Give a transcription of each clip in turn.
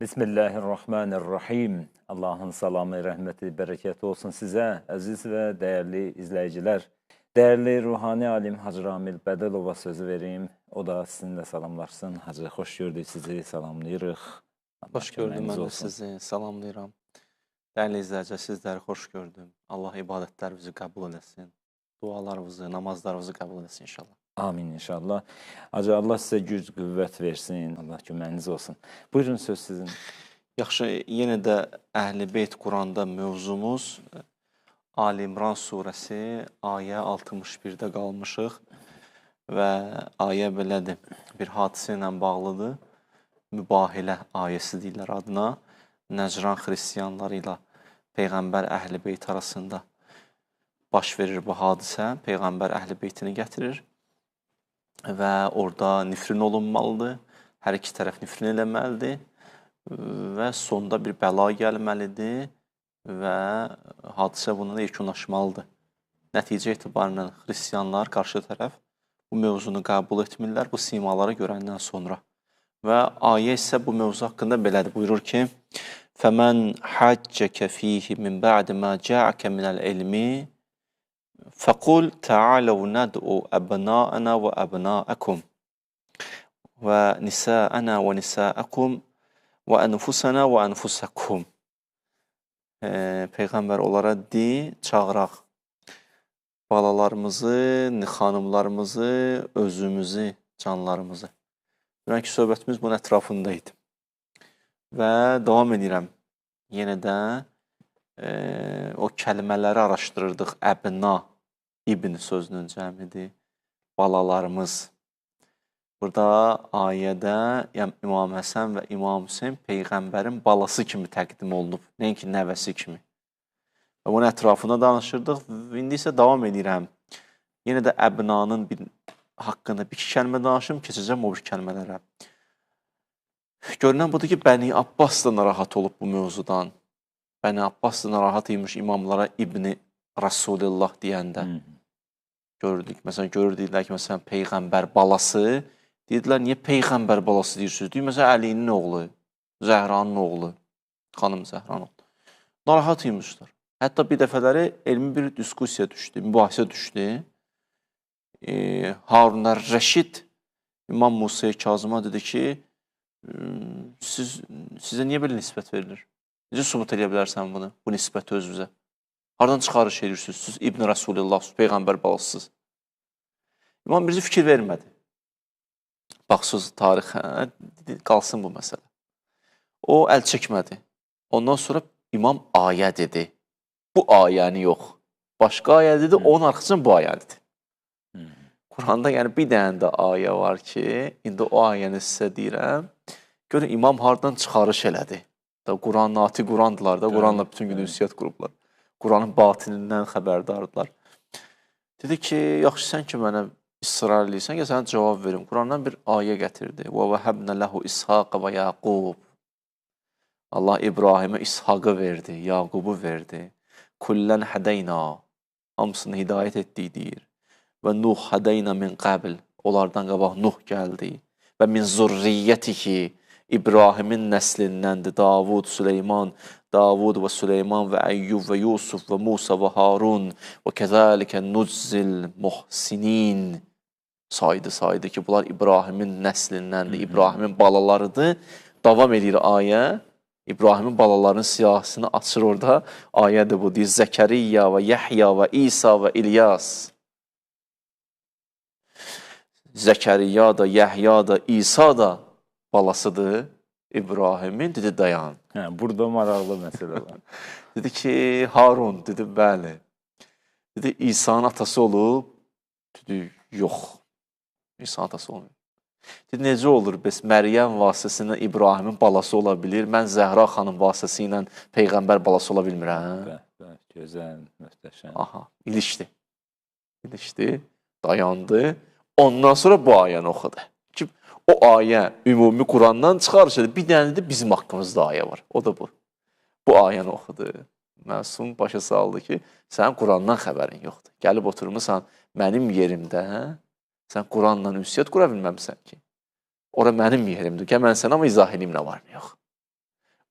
Bismillahirrahmanirrahim. Allahın salamı, rəhməti, bərəkəti olsun sizə, əziz və dəyərli izləyicilər. Dəyərli ruhani alim Hacı Ramil Bədəlova sözü vereyim. O da sizinlə salamlaşsın. Hacı, xoş gördük sizi, salamlayırıq. Xoş gördüm mən də sizi, salamlayıram. Dəyərli izləyicilər, sizləri xoş gördüm. Allah ibadətlərinizi qəbul eləsin. Dualarınızı, namazlarınızı qəbul eləsin inşallah. Amin inşallah. Hacı, Allah sizə güc, qüvvət versin. Allah köməyiniz olsun. Buyurun, söz sizin. Yaxşı, yenə də Əhl-i Beyt Quranda mövzumuz Ali İmran surəsi ayə 61-də qalmışıq və ayə belədir, bir hadisə ilə bağlıdır. Mübahilə ayəsi deyirlər adına. Nəcran xristianları ilə Peyğəmbər Əhl-i Beyt arasında baş verir bu hadisə. Peyğəmbər Əhl-i Beytini gətirir və orada nifrin olunmalıdır. Hər iki tərəf nifrin eləməlidir və sonda bir bəla gəlməlidir və hadisə bununla yekunlaşmalıdır. Nəticə etibarıyla xristianlar qarşı tərəf bu mövzunu qəbul etmirlər, bu simaları görəndən sonra. Və ayə isə bu mövzu haqqında belədir. Buyurur ki, فَمَنْ حَجَّكَ فِيهِ مِنْ بَعْدِ مَا جَاءَكَ مِنَ الْعِلْمِ فَقُلْ تَعَالَوْ نَدْعُ أَبْنَاءَنَا وَأَبْنَاءَكُمْ وَنِسَاءَنَا وَنِسَاءَكُمْ وَأَنْفُسَنَا وَأَنْفُسَكُمْ. Peyğəmbər onlara de, çağıraq balalarımızı, xanımlarımızı, özümüzü, canlarımızı. Görən ki, söhbətimiz bunun ətrafında idi. Və davam edirəm. Yenə də o kəlmələri araşdırırdıq. Əbna, ibn sözünün cəmidir. Balalarımız. Burada ayədə İmam Həsən və İmam Hüseyn Peyğəmbərin balası kimi təqdim olunub, nəinki nəvəsi kimi. Və bunun ətrafında danışırdıq. İndi isə davam edirəm. Yenə də əbnanın bir haqqında bir iki kəlmə danışım, keçəcəm o bir kəlmələrə. Görünən budur ki, Bəni Abbas da narahat olub bu mövzudan. Bəni Abbas da narahat imiş imamlara İbni Rasulullah deyəndə. Görürdük. Məsələn, görürdüklər ki, məsələn, Peyğəmbər balası. Deyirdilər, niyə Peyğəmbər balası deyirsiniz? Deyir, məsələn, Əlinin oğlu, Zəhranın oğlu, xanım Zəhranın oğlu. Narahat imişlər. Hətta bir dəfələri elmi bir diskussiya düşdü, mübahisə düşdü. Harun Rəşid İmam Musa Kazıma dedi ki, sizə niyə belə nisbət verilir? Necə sübut eləyə bilərsən bunu, bu nisbəti özünüzə? Hardan çıxarış edirsiniz? Siz İbn Rasulullah, Peyğəmbər balasısınız. İmam birisi fikir vermədi. Baxsız tarixə, qalsın bu məsələ. O əl çəkmədi. Ondan sonra İmam ayə dedi. Bu ayəni yox. Başqa ayə dedi, onun arxasından bu ayə dedi. Quranda yəni bir dənə də ayə var ki, indi o ayəni sizə deyirəm. Görün, İmam hardan çıxarış elədi. Quran, nati Qurandılar da, Quranla bütün gün ünsiyyət qurublar. Quranın batinindən xəbərdardılar. Dedi ki, yaxşı sən ki mənə israr eləyirsən ki, sənə cavab verim. Qurandan bir ayə gətirdi. وَوَهَبْنَ لَهُ إِسْحَاقَ وَيَعْقُوبَ. Allah İbrahimə İshaqı verdi, Yaqubu verdi. Kullən hədəynə. Hamısını hidayət etdik deyir. Və Nuh hədəynə min qəbl. Onlardan qabaq Nuh gəldi. Və min zürriyyətihi. İbrahimin nəslindəndir. Davud, Süleyman, Davud və Süleyman və Əyyub və Yusuf və Musa və Harun və kəzəlikə nüczil muhsinin. Saydı, saydı ki, bunlar İbrahimin nəslindəndir, İbrahimin balalarıdır. Davam edir ayə. İbrahimin balalarının siyahısını açır orada. Ayədir bu, deyir Zəkəriyya və Yəhya və İsa və İlyas. Zəkəriyya da, Yəhya da, İsa da balasıdır İbrahimin, dedi dayan. Hə, burada maraqlı məsələ var. Dedi ki, Harun, dedi bəli. Dedi, İsa'nın atası olub, dedi, yox. İsa'nın atası olmuyor. Dedi, necə olur, bəs Məryəm vasitəsilə İbrahimin balası ola bilir, mən Zəhra xanım vasitəsilə Peyğəmbər balası ola bilmirəm. Bəh, bəh, gözəl, möhtəşəm. Aha, ilişdi. İlişdi, dayandı. Ondan sonra bu ayəni oxudu. Ki, o ayə ümumi Qurandan çıxarış edir. Bir dənə də bizim haqqımızda ayə var. O da bu. Bu ayəni oxudu. Məsum başa saldı ki, sənin Qurandan xəbərin yoxdur. Gəlib oturmursan mənim yerimdə, sən Quranla ünsiyyət qura bilməmsən ki. Ora mənim yerimdir. Gəl mən sənə amma izah edeyim nə var, nə yox.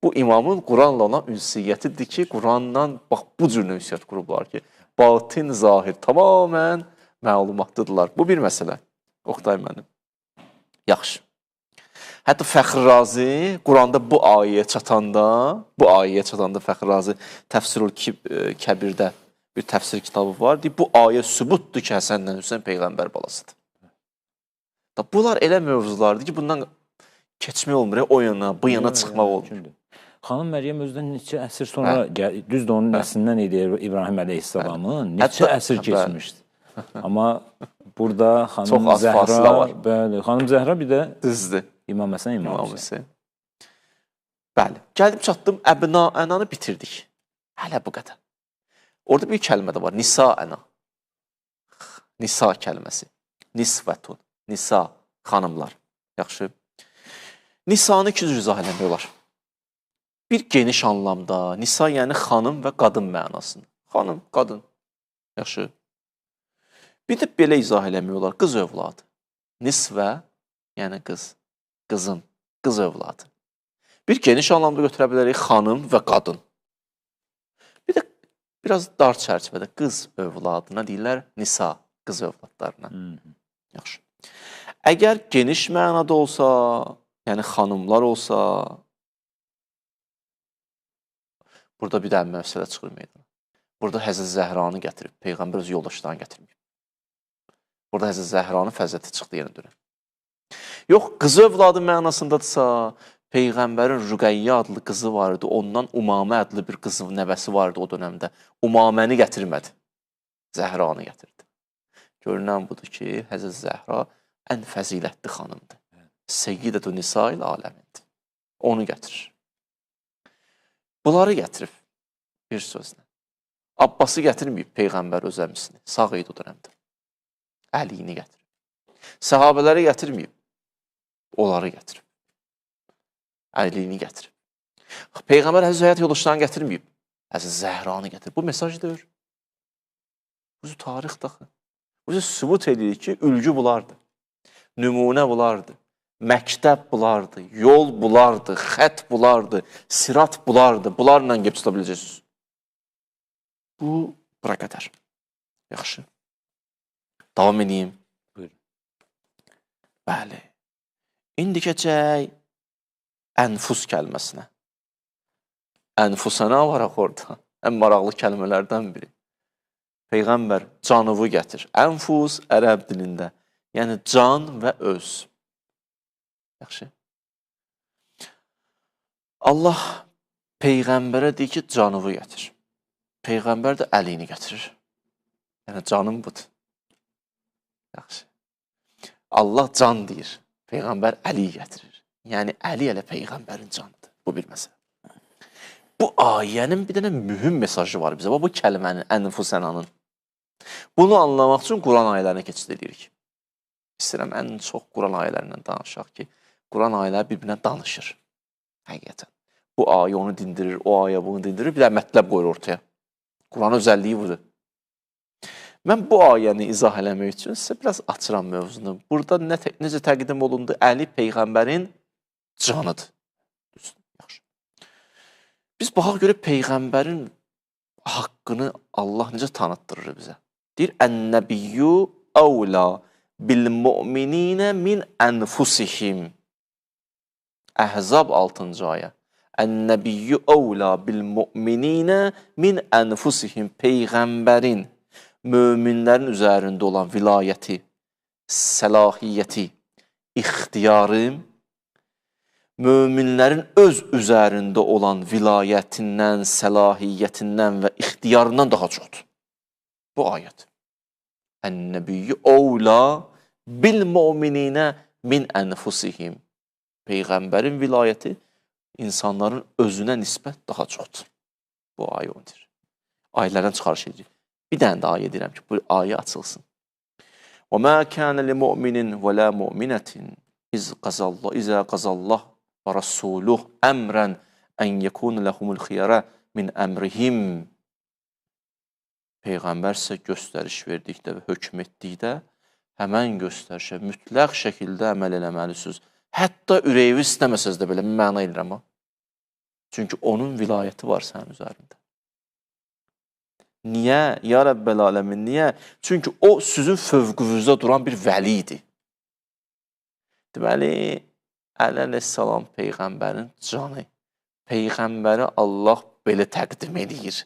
Bu imamın Quranla olan ünsiyyətidir ki, Quranla bax bu cür ünsiyyət qurublar ki, batin, zahir tamamən məlumatlıdırlar. Bu bir məsələ. Oqtay mənim. Yaxşı. Hətta Fəxri Razi Quranda bu ayəyə çatanda, Fəxri Razi Təfsirul Kəbirdə bir təfsir kitabı var. Deyir, bu ayə sübutdur ki, Həsənlə Hüseyn peyğəmbər balasıdır. Bunlar elə mövzulardır ki, bundan keçmək olmur, o yana, bu yana çıxmaq olmur. Xanım Məryəm özündən neçə əsr sonra, düzdür onun nəslindən idi İbrahim əleyhissalamın, neçə əsr keçmişdi. Amma burada xanım Zəhra, bəli, xanım Zəhra bir də düzdür. İmam Həsən, İmam Hüseyn. Bəli, gəldim çatdım, əbna-ənanı bitirdik. Hələ bu qədər. Orada bir kəlmə də var, nisa-əna. Nisa kəlməsi. Nisvətun, nisa, xanımlar. Yaxşı. Nisanı iki cür izah eləmək olar. Bir geniş anlamda, nisa yəni xanım və qadın mənasında. Xanım, qadın. Yaxşı. Bir də belə izah eləmək olar, qız övladı. Nisvə, yəni qız, qızın, qız övladı. Bir geniş anlamda götürə bilərik xanım və qadın. Bir də biraz dar çərçivədə qız övladına deyirlər nisa, qız övladlarına. Yaxşı. Əgər geniş mənada olsa, yəni xanımlar olsa, burada bir dənə məsələ çıxır meydana. Burada Həzrət Zəhranı gətirib, Peyğəmbər öz yoldaşlarını gətirməyib. Burada Həzrət Zəhranın fəziləti çıxdı yenə dönə. Yox, qız övladı mənasındadırsa, Peyğəmbərin Rüqəyyə adlı qızı var idi, ondan Umamə adlı bir qızı, nəvəsi var idi o dönəmdə. Umaməni gətirmədi, Zəhranı gətirdi. Görünən budur ki, Həzrət Zəhra ən fəzilətli xanımdır. Seyyidətü Nisail aləmindir. Onu gətirir. Bunları gətirib bir sözlə. Abbası gətirməyib Peyğəmbər öz əmisini. Sağ idi o dönəmdə. Əliyini gətirib. Səhabələri gətirməyib. Onları gətirib. Əliyini gətirib. Peyğəmbər Həzrət həyat yoldaşlarını gətirməyib. Həzrət Zəhranı gətirib. Bu mesaj deyir. Bu tarix daxı. Bu sübut edir ki, ülgü bulardı. Nümunə bulardı. Məktəb bulardı, yol bulardı, xət bulardı, sirat bulardı. Bunlarla gəlib tuta biləcəksiniz. Bu, bura qədər. Yaxşı. Davam edeyim. Buyurun. Bəli. İndi keçək ənfus kəlməsinə. Ənfusə nə var axı orada? Ən maraqlı kəlmələrdən biri. Peyğəmbər canıvı gətir. Ənfus ərəb dilində. Yəni can və öz. Yaxşı. Allah Peyğəmbərə deyir ki, canıvı gətir. Peyğəmbər də əlini gətirir. Yəni canım budur. Yaxşı. Allah can deyir. Peyğəmbər əli gətirir. Yəni əli elə Peyğəmbərin canıdır. Bu bir məsələ. Bu ayənin bir dənə mühüm mesajı var bizə. Bu kəlmənin, ənfusənanın. Bunu anlamaq üçün Quran ayələrinə keçid edirik. İstəyirəm ən çox Quran ayələrindən danışaq ki, Quran ayələri bir-birinə danışır. Həqiqətən. Bu ayə onu dindirir, o ayə bunu dindirir, bir də mətləb qoyur ortaya. Quranın özəlliyi budur. Mən bu ayəni izah eləmək üçün sizə biraz açıram mövzunu. Burada necə təqdim olundu? Əli Peyğəmbərin canıdır. Yaxşı. Biz baxaq görə Peyğəmbərin haqqını Allah necə tanıtdırır bizə? Deyir, Ən-nəbiyyü əvla bil-mu'mininə min ənfusihim. Əhzab 6-cı ayə. Ən-nəbiyyü əvla bil-mu'mininə min ənfusihim. Peyğəmbərin, möminlərin üzərində olan vilayəti, səlahiyyəti, ixtiyarı, möminlərin öz üzərində olan vilayətindən, səlahiyyətindən və ixtiyarından daha çoxdur. Bu ayət. Ən-nəbiyyü əvla bil-mu'mininə min ənfusihim. Peyğəmbərin vilayəti insanların özünə nisbət daha çoxdur. Bu ayə onu deyir. Ayələrdən çıxarış edirik. Bir dənə də ayə deyirəm ki, bu ayə açılsın. وَمَا كَانَ لِمُؤْمِنٍ وَلَا مُؤْمِنَةٍ إِذَا قَزَى اللَّهُ وَرَسُولُهُ أَمْرًا أَنْ يَكُونَ لَهُمُ الْخِيَرَةُ مِنْ أَمْرِهِمْ. Peyğəmbər sizə göstəriş verdikdə və hökm etdikdə həmən göstərişə mütləq şəkildə əməl eləməlisiniz. Hətta ürəyiniz istəməsəz də belə, məna eləyirəm ha. Çünki onun vilayəti var sənin üzərində. Niyə? Ya Rəbbəl aləmin, niyə? Çünki o sizin fövqünüzdə duran bir vəli idi. Deməli, Əli əleyhissalam peyğəmbərin canı. Peyğəmbəri Allah belə təqdim edir.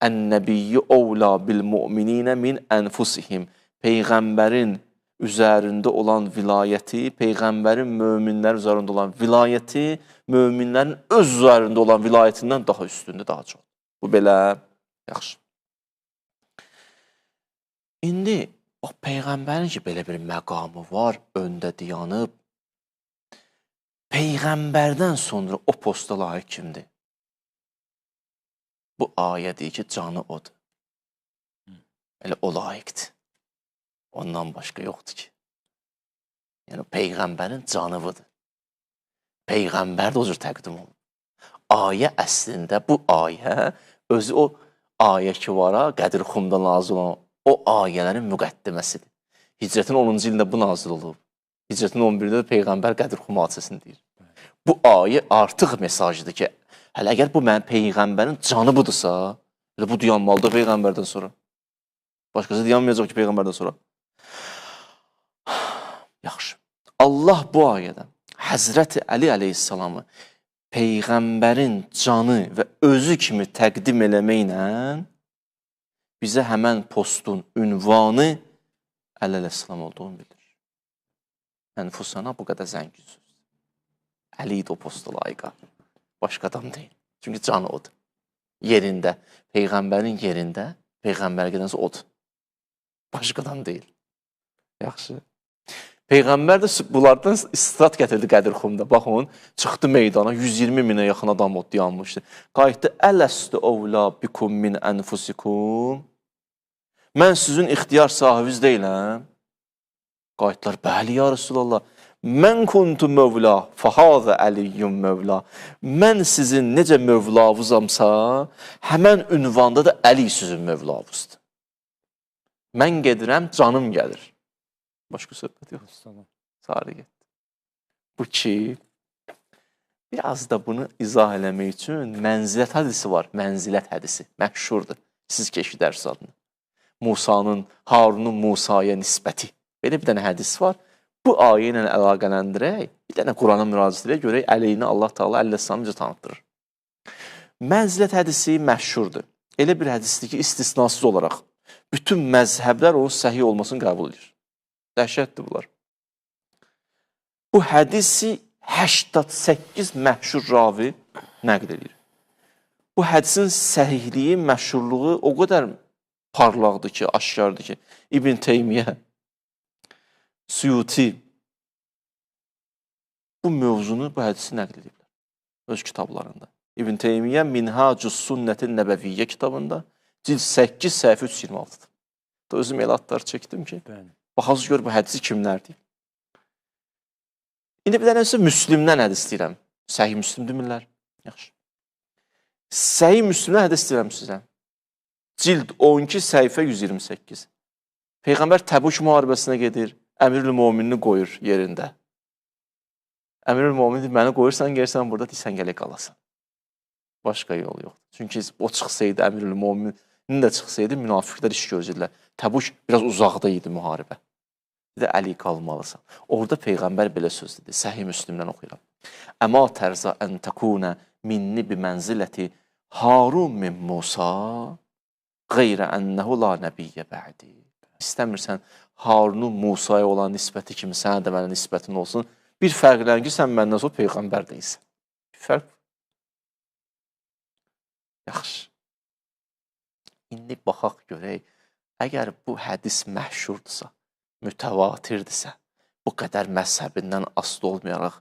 Ən-nəbiyyu ovla bil-mu'mininə min ənfusihim. Peyğəmbərin üzərində olan vilayəti, peyğəmbərin möminlər üzərində olan vilayəti, möminlərin öz üzərində olan vilayətindən daha üstündür, daha çox. Bu belə yaxşı. İndi o peyğəmbərin ki, belə bir məqamı var, öndə dayanıb, peyğəmbərdən sonra o posta layiq kimdir? Bu ayə deyir ki, canı odur. Elə o layiqdir. Ondan başqa yoxdur ki. Yəni, peyğəmbərin canı budur. Peyğəmbər də o cür təqdim olunur. Ayə əslində, bu ayə, özü o ayə ki var, Qədir Xumda nazil olan o ayələrin müqəddiməsidir. Hicrətin 10-cu ilində bu nazil olub. Hicrətin 11-də də Peyğəmbər Qədir Xum hadisəsini deyir. Bu ayə artıq mesajıdır ki, hələ əgər bu mənim Peyğəmbərin canı budursa, elə bu dayanmalıdır Peyğəmbərdən sonra. Başqası dayanmayacaq ki, Peyğəmbərdən sonra. Yaxşı. Allah bu ayədə Həzrəti Əli əleyhissalamı Peyğəmbərin canı və özü kimi təqdim eləməklə bizə həmən postun ünvanı Əli əleyhissalam olduğunu bilir. Ənfusana bu qədər zəngin sözdür. Əli idi o posta layiqa. Başqa adam deyil. Çünki canı odur. Yerində, Peyğəmbərin yerində, Peyğəmbər gedənsə odur. Başqa adam deyil. Yaxşı. Peyğəmbər də bunlardan istinad gətirdi Qədir Xumda. Baxın, çıxdı meydana, 120 minə yaxın adam od dayanmışdı. Qayıtdı, Ələstü ovla bikum min ənfusikum. Mən sizin ixtiyar sahibiniz deyiləm. Qayıtdılar, bəli ya Resulallah. Mən kuntu mövla, fəhazə əliyyum mövla. Mən sizin necə mövlavuzamsa, həmən ünvanda da Əli sizin mövlavuzdur. Mən gedirəm, canım gəlir. Başqa söhbət yox. Sarı getdi. Bu ki, biraz da bunu izah eləmək üçün mənzilət hədisi var. Mənzilət hədisi məşhurdur. Siz ki, eşidərsiniz adını. Musanın, Harunun Musaya nisbəti. Belə bir dənə hədis var. Bu ayə ilə əlaqələndirək, bir dənə Qurana müraciət edək, görək əleyhinə Allah Teala əleyhissalam necə tanıtdırır. Mənzilət hədisi məşhurdur. Elə bir hədisdir ki, istisnasız olaraq bütün məzhəblər onun səhih olmasını qəbul edir. Dəhşətdir bunlar. Bu hədisi 88 məşhur ravi nəql edir. Bu hədisin səhihliyi, məşhurluğu o qədər parlaqdır ki, aşkardır ki, İbn Teymiyyə, Suyuti bu mövzunu, bu hədisi nəql ediblər öz kitablarında. İbn Teymiyyə Minhacus Sünnətin Nəbəviyyə kitabında cild 8 səhifə 326-dır. Özüm elə adlar çəkdim ki, baxasız gör bu hədisi kimlər deyib. İndi bir dənə isə Müslümdən hədis deyirəm. Səhih Müslüm demirlər. Yaxşı. Səhih Müslümdən hədis deyirəm sizə. Cild 12 səhifə 128. Peyğəmbər Təbuk müharibəsinə gedir. Əmirül Möminini qoyur yerində. Əmirül Mömin deyir, məni qoyursan, gəlirsən burada, deyirsən, gələk qalasan. Başqa yol yoxdur. Çünki o çıxsaydı, Əmirül Möminin də çıxsaydı, münafiqlər iş görürdülər. Təbuk biraz uzaqda idi müharibə. Dedi, Əli qalmalısan. Orada Peyğəmbər belə söz dedi, Səhih Müslümdən oxuyuram. Əma tərza ən təkunə minni bi mənziləti Harun min Musa qeyrə ənəhu la nəbiyyə bə'di. İstəmirsən Harunun Musaya olan nisbəti kimi sənə də mənə nisbətin olsun. Bir fərqlən ki, sən məndən sonra Peyğəmbər deyilsən. Bir fərq. Yaxşı. İndi baxaq görək, əgər bu hədis məşhurdursa, mütəvatirdirsə, bu qədər məzhəbindən asılı olmayaraq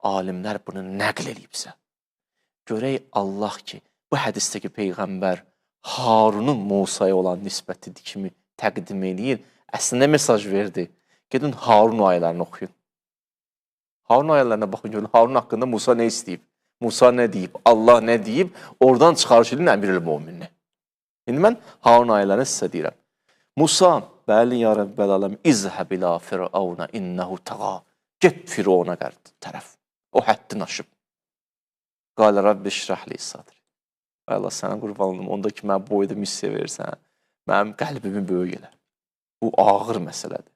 alimlər bunu nəql eləyibsə, görək Allah ki, bu hədisdəki Peyğəmbər Harunun Musaya olan nisbəti kimi təqdim eləyir. Əslində mesaj verdi. Gedin Harun ayələrini oxuyun. Harun ayələrinə baxın, görün Harun haqqında Musa nə istəyib, Musa nə deyib, Allah nə deyib, oradan çıxarış edin Əmirül Möminini. İndi mən Harun ayələrini sizə deyirəm. Musa, bəli ya Rəbbəl aləm, izhəb ilə Firavuna innehu təğa. Get Firavuna tərəf. O həddini aşıb. Qalə Rabbi şrah li sadri. Ay Allah, sənə qurban olum. Onda ki, mənə boyda missiya verirsən, mənim qəlbimi böyük elə. Bu ağır məsələdir.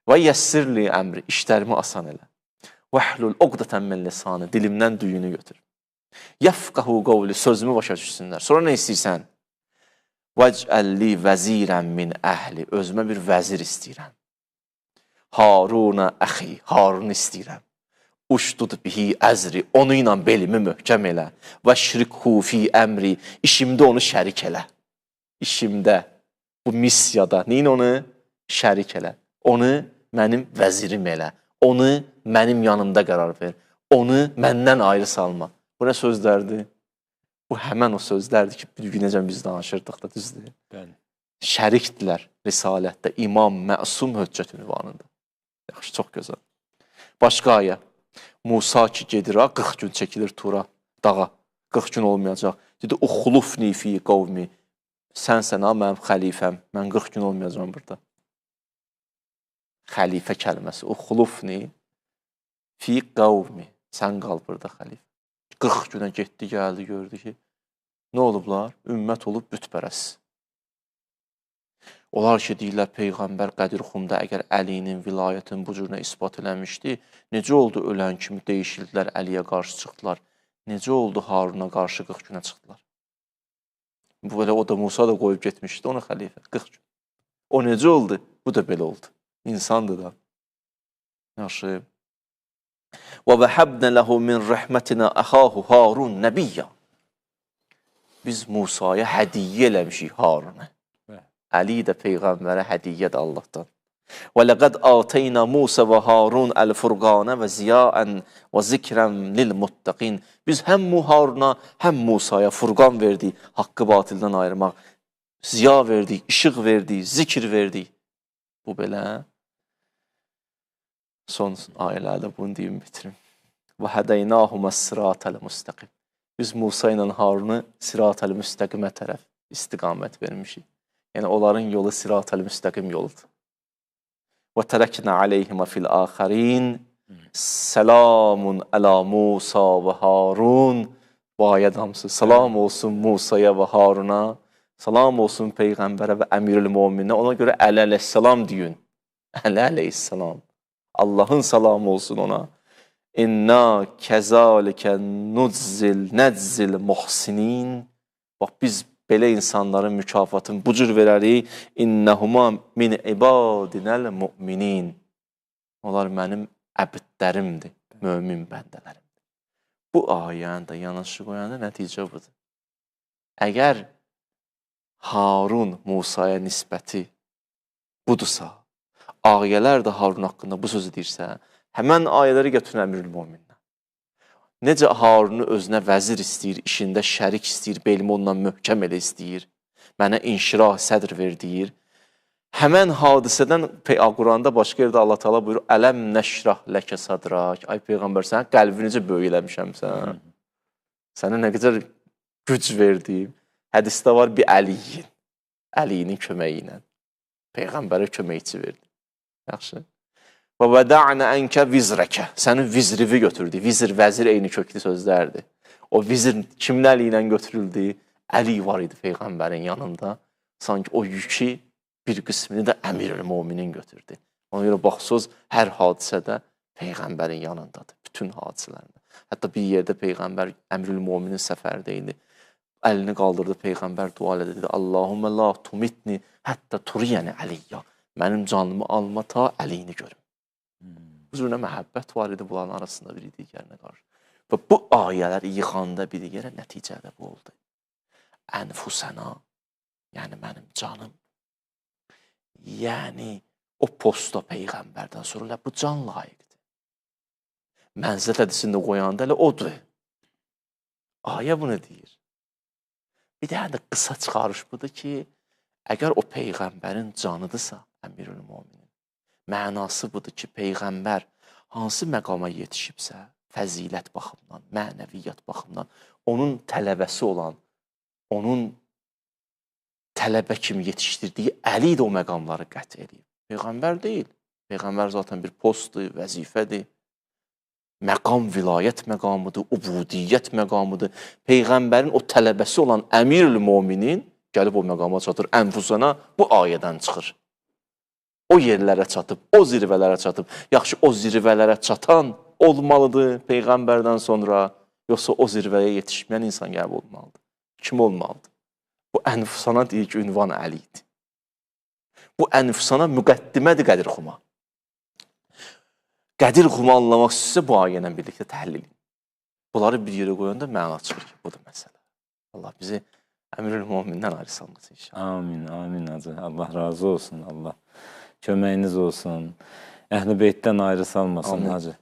Və yəssirli əmri, işlərimi asan elə. Vəhlul uqdətən min lisanı, dilimdən düyünü götür. Yəfqəhu qavli, sözümü başa düşsünlər. Sonra nə istəyirsən? Vəcəlli vəzirən min əhli, özümə bir vəzir istəyirəm. Haruna əxi, Harun istəyirəm. Uşdud bihi əzri, onu ilə belimi möhkəm elə. Və şrikhu fi əmri, işimdə onu şərik elə. İşimdə, bu missiyada, neyin onu? Şərik elə. Onu mənim vəzirim elə. Onu mənim yanımda qərar ver. Onu məndən ayrı salma. Bu nə sözlərdir? Bu həmən o sözlərdir ki, bir günəcən biz danışırdıq da, düzdür? Bəli. Şərikdilər risalətdə, imam, məsum höccət ünvanında. Yaxşı, çox gözəl. Başqa ayə. Musa ki gedir, 40 gün çəkilir Tura, dağa. 40 gün olmayacaq. Dedi, uxlufni fi qavmi. Sənsən ha mənim xəlifəm. Mən 40 gün olmayacağam burada. Xəlifə kəlməsi. Uxlufni fi qavmi. Sən qal burada xəlifə. 40 günə getdi, gəldi, gördü ki, nə olublar? Ümmət olub bütpərəst. Onlar ki, deyirlər, Peyğəmbər Qədir Xumda əgər Əlinin vilayətini bu cürünə isbat eləmişdi, necə oldu ölən kimi değişildilər, Əliyə qarşı çıxdılar? Necə oldu Haruna qarşı 40 günə çıxdılar? Bu belə, o da Musa da qoyub getmişdi onu xəlifə, 40 gün. O necə oldu? Bu da belə oldu. İnsandır da. Yaxşı. Və vəhəbnə ləhu min rəhmətinə əxahu Harun nəbiyyə. Biz Musaya hədiyyə eləmişik Harunu. Əli də Peyğəmbərə hədiyyədir Allahdan. Və ləqəd ateyna Musa və Harun əl-furqanə və ziya'ən və zikrən lil-muttaqin. Biz həm Haruna, həm Musaya furqan verdik, haqqı batildən ayırmaq. Ziya verdik, işıq verdik, zikr verdik. Bu belə. Son ayələrdə bunu deyim, bitirim. Və hədəynəhuməs sıratəl-müstəqim. Biz Musa ilə Harunu sıratəl-müstəqimə tərəf istiqamət vermişik. Yəni, onların yolu sirat-əl-müstəqim yoludur. Və tərəknə aleyhimə fil-axərin Selamun əla Musa və Harun. Bu ayət hamısı. Salam olsun Musaya və Haruna. Salam olsun Peyğəmbərə və Əmirül Möminə. Ona görə Əli əleyhissalam deyin. Əli əleyhissalam. Allahın salamı olsun ona. İnna kəzalikə nuczil nəczil muhsinin. Bax, biz belə insanların mükafatını bu cür verərik. İnnəhuma min ibadinəl müminin. Onlar mənim əbdlərimdir, mömin bəndələrimdir. Bu ayəni də yanaşı qoyanda nəticə budur. Əgər Harun Musaya nisbəti budursa, ayələr də Harun haqqında bu sözü deyirsə, həmən ayələri götürün Əmirül Mömindən. Necə Harunu özünə vəzir istəyir, işində şərik istəyir, belimi ondan möhkəm elə istəyir, mənə inşirah sədr ver deyir. Həmən hadisədən Quranda başqa yerdə Allah Teala buyurur, Ələm nəşrah ləkə sadrak. Ay Peyğəmbər, sənin qəlbini necə böyük eləmişəm sən. Sənə nə qədər güc verdiyim. Hədisdə var bir Əliyin, Əlinin köməyi ilə. Peyğəmbərə köməkçi verdi. Yaxşı. Və vəda'nə ənkə vizrəkə. Sənin vizrivi götürdü. Vizir, vəzir eyni köklü sözlərdir. O vizir kimin əli ilə götürüldü? Əli var idi Peyğəmbərin yanında. Sanki o yükü bir qismini də Əmirül Möminin götürdü. Ona görə bax, söz hər hadisədə Peyğəmbərin yanındadır. Bütün hadisələrində. Hətta bir yerdə Peyğəmbər Əmirül Möminin səfərdə idi. Əlini qaldırdı, Peyğəmbər dua elədi. Dedi, Allahümmə la tumitni hətta turiyəni Əliyyə. Mənim canımı alma ta Əliyini görüm. Bu cür məhəbbət var idi bunların arasında biri digərinə qarşı. Və bu ayələr yıxanda bir yerə nəticədə bu oldu. Ənfusənə, yəni mənim canım, yəni o posta Peyğəmbərdən sonra elə bu can layiqdir. Mənzilət hədisində qoyanda elə odur. Ayə bunu deyir. Bir dənə də qısa çıxarış budur ki, əgər o Peyğəmbərin canıdırsa, Əmirül Möminin, mənası budur ki, Peyğəmbər hansı məqama yetişibsə, fəzilət baxımından, mənəviyyat baxımından, onun tələbəsi olan, onun tələbə kimi yetişdirdiyi Əli də o məqamları qət eləyib. Peyğəmbər deyil. Peyğəmbər zaten bir postdur, vəzifədir. Məqam vilayət məqamıdır, ubudiyyət məqamıdır. Peyğəmbərin o tələbəsi olan Əmirül Möminin gəlib o məqama çatır, ənfusana bu ayədən çıxır. O yerlərə çatıb, o zirvələrə çatıb. Yaxşı, o zirvələrə çatan olmalıdır Peyğəmbərdən sonra, yoxsa o zirvəyə yetişməyən insan gəlib olmalıdır? Kim olmalıdır? Bu ənfusana deyir ki, ünvan Əli idi. Bu ənfusana müqəddimədir Qədir Xuma. Qədir Xumu anlamaq istəyirsə bu ayə ilə birlikdə təhlil edin. Bunları bir yerə qoyanda məna çıxır ki, budur məsələ. Allah bizi Əmirül Mömindən ayrı salmasın inşallah. Amin, amin hacı. Allah razı olsun, Allah köməyiniz olsun. Əhl-i Beytdən ayrı salmasın Amin. hacı.